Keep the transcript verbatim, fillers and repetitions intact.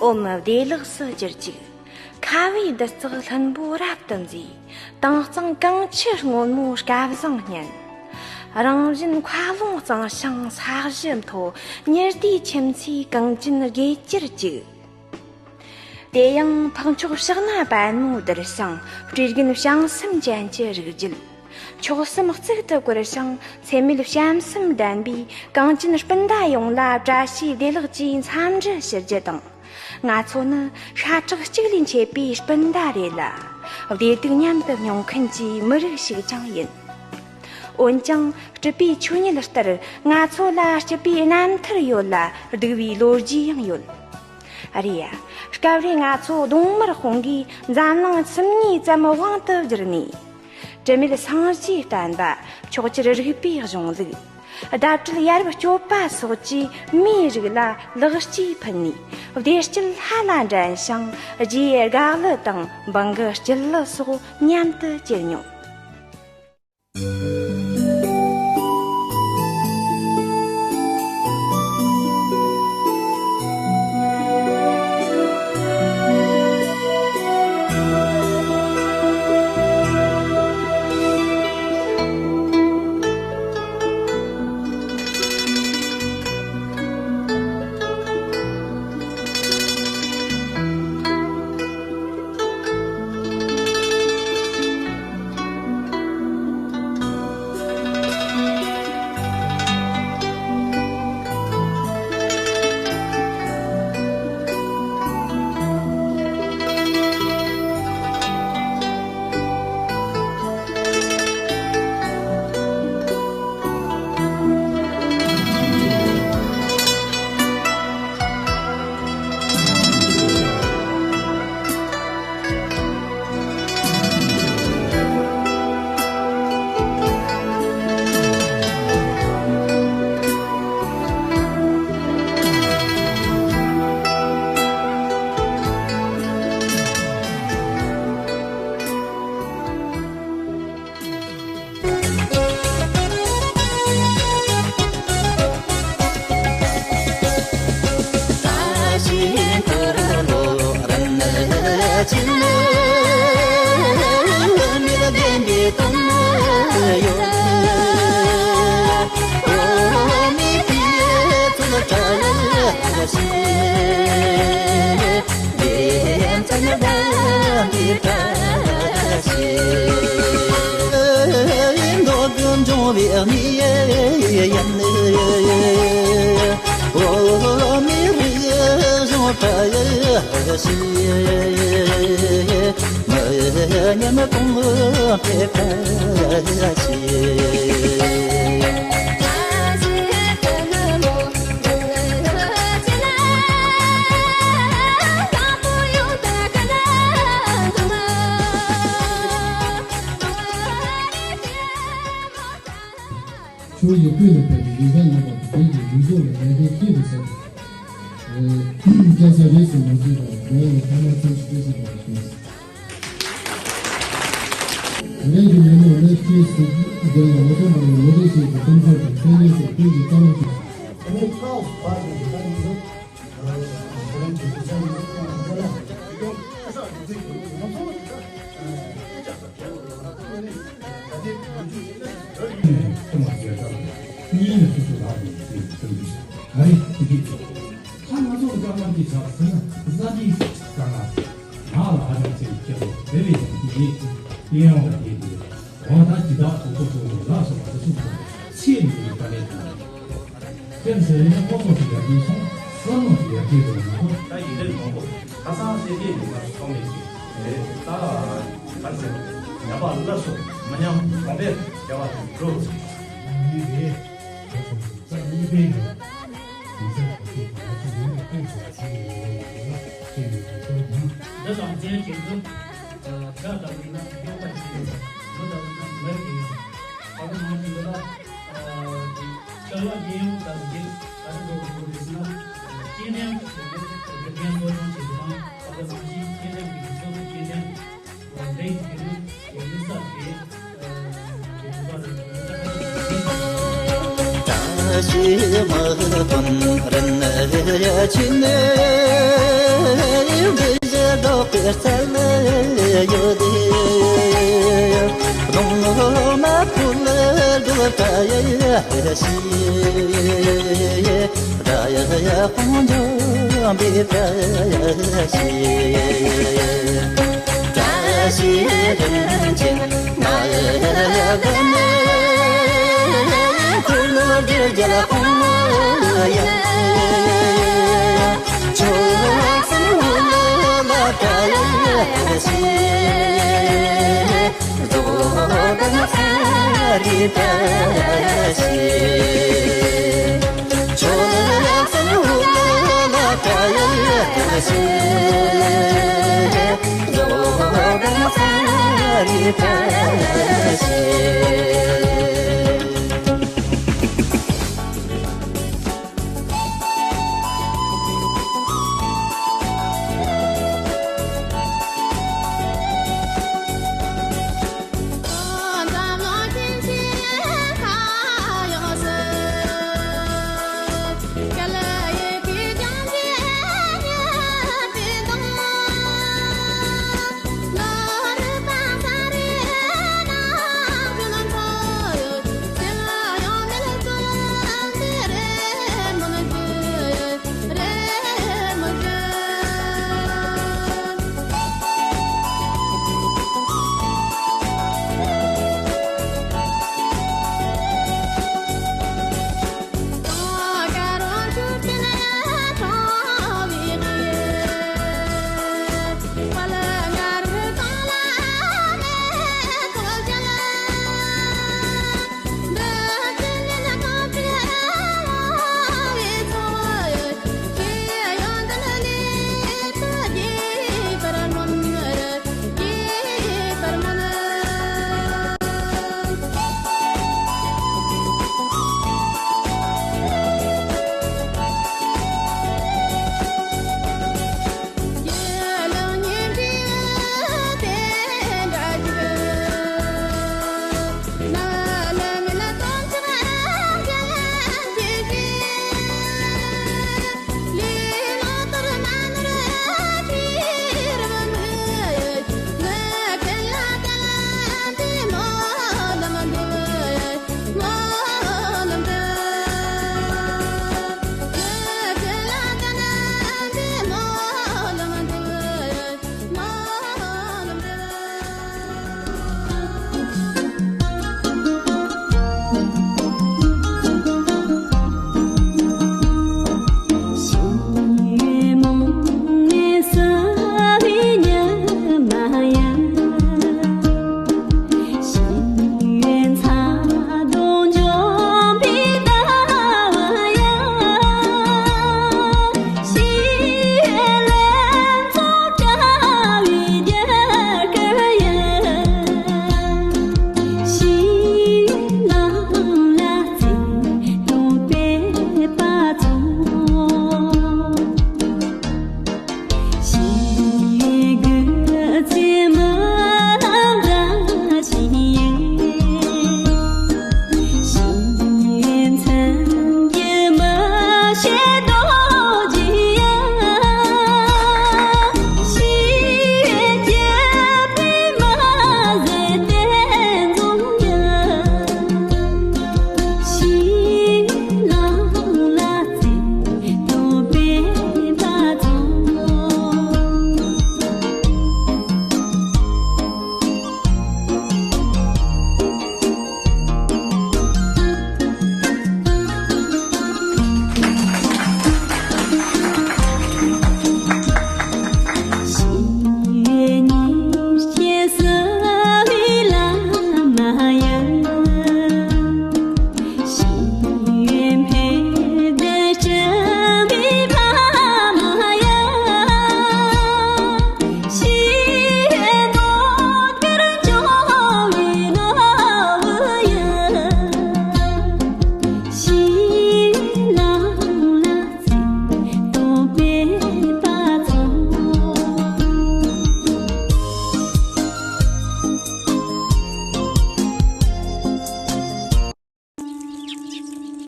ཨོམ་བདེ་ལེགས་སུ་གྱུར་ཅིག། ཁ་བའི་བདུད་རྩི་ལྷུན་པོ་རབ་ཏུ་མཛེས། དྭངས་གཙང་གངས་ཆུ་སྔོན་མོའི་སྐལ་བཟང་སྙན། རང་བཞིན་མཁའ་ཀློང་གཙང་ཞིང་ས་གཞི་མཐོ། ཉི་ཟླའི་ཁྱིམ་མཚེས་གངས་ཅན་དགེ་གྱུར་ཅིག། དེ་ཡང་འཕགས་མཆོག་ཕྱག་ན་པདྨོ་བསྡུས་ཤིང་། སྤྲེལ་རྒན་བྱང་སེམས་ཅན་གྱི་རིགས་རྒྱུད། མཆོག་གསུམ་གཙུག་ཏུ་བཀུར་ཞིང་། སེམས་མེད་བྱམས་སེམས་ལྡན་པའི་གངས་ཅན་སྤུན་ཟླ་ཡོངས་ལ་བཀྲ་ཤིས་བདེ་ལེགས་ཀྱི་འཚམས་འདྲི་ཞུ་རྒྱུ་དང་། ང་ཚོ་ནི་ཤ་ཁྲག་གཅིག་ལས་མཆེད་པའི་སྤུན་ཟླ་རེད་ལ། བདེ་སྡུག་མཉམ་དུ་མྱོང་མཁན་གྱི་མི་རིགས་ཤིག་ཀྱང་ཡིན། འོན་ཀྱང་སྲིད་པའི་ཆོས་ཉིད་ལྟར་ང་ཚོ་ལ་སྐྱིད་པའི་རྣམ་ཐར་ཡོད་ལ། སྡུག་པའི་ལོ་རྒྱུས་ཡང་ཡོད། རེད་ཡ། སྐབས་རེ་ང་ཚོ་གདོང་དམར་དཔུང་གིས་འཛམ་གླིང་ཁྱིམ་གཉིས་ཙམ་དབང་དུ་བསྒྱུར་ནས། དྲི་མེད་སངས་རྒྱས་བསྟན་པ། ཕྱོགས་བཅུར་རིག་པའི་གཞུང་ལུགས། ལྡབ་འཕྲུལ་ཡ་རབས་སྤྱོད་པ་སོགས་ཀྱིས་མིའི་རིགས་ལ་ལེགས་སྐྱེས་ཕུལ་ནས། བདེ་སྐྱིད་ལྷ་ལ་འགྲན་ཞིང་། རྗེའི་དགའ་ལུ་དང་འབངས་ཀྱི་སྐྱིད་ལུ་སོགས་མཉམ་དུ་སྐྱེལ་མྱོང་། ཆུ་ཡི་ཀུན་ནས་ཕེབས་པའི་ཡོན་ཏན་རྣམ་པ་དང་ལྡན་པའི་ཡུལ་ལྗོངས་ལ་ཡར་རྒྱས་ཤིན་ཏུ་ཟབ་པའི་སྐྱ་ས་རིས་སུ་མ་ཆད་པར་འགྲོ་བ་ལ་ཐོག་མ་ཚིམ་ཞིང་བཀྲ་ཤིས་པར་ཤོག། ང་རང་གི་ཉིན་མོ་ལ་སྐྱེས་སུ་དགོན་ལ་མ་ཐོན་པར་མི་རིགས་ཤིག་གི་སེམས་ཚོར་དང་སེམས་ཉམས་སོགས་ཀུན་གྱི་རྩ་བ་ཞིག་གཉིས་ནས་སོ་སོ་རག་ནས་ཡོད་ཀྱི་ཚུལ་འདུག་ག་རེ་ཐུགས་ཀྱི་ཚོགས། ད་ང་ཚོ་ཀ་མ་གི་ཆགས་ཟིན་ན་བཟའ་དེའི་ཀ་ང་ང་ལ་ཧ་ཅང་ཆེ་བའི་ཁྱེད་ཚོ་དེ་བས་ཀྱང་དེ་ཡིན་གཡས་གཡོན་ལ་བསྡད་དེ་འོ་ད་ཇི་ལྟར་གྲོགས་པོ་ཚོ་ལ་སོགས་པ་དེ་ཚོ་ཚོ་ཆེས་མི་ཡི་དཀའ་ལས་དང་། དེར་ཟེར་ཡང་ཁོ་ཚོ་ཞིག་ཡར་རྒྱས་སོང་བསམ་བློ་ཞིག་ཡར་རྒྱས་འགྲོ་མ་གཏོགས། ད་ཡིན་རེད་མང་པོ་ཁ་སང་བཤད་ཀྱི་ཡིན་པ་ཚོགས་མེད་ཅིག་རེད་ད། ག་ཟེར་ཉམས་པ་སླར་གསོ་མི་ཉམས་གོང་འཕེལ་བྱ་བ་འགྲོ། ཡིན་རེད། ད་གཉིས་པའི་ཡོད། གོང་ས་གོང་ཞུས་པ་ང་ཚོ་ཡོངས་ནས་ཀུན་གྱིས་ཞུ་གི་ཡོད་ལ་ཤེས་ཡོད་པའི་ཐོག་དང་། འདི་དང་ཅན་གྱི་འདུག་ད་ལྟ་བུ་ན་ཡོད་པ་ཞིག་ཡོད། མི་ལྟ་བུ་ན་མེད་ཀྱི་ཡོད། ཨ་ཁུ་ནང་གི་འདི་ལ། ཤར་ལ་རྒྱལ་ཡོངས་དང་འགྲིག་ད་རེས་འགྲོ་དགོས་རེད་ཟེར་ན། སྐྱེ་ལྡན་གྱི་རིག་གནས་གསོ་སྐྱོང་བྱེད་རྒྱུ་དང་ཨ་ཁུ་ནང་བཞིན་སྐྱེ་ལྡན་གྱི་རིག་གསོ་གི་སྐྱེ་ལྡན།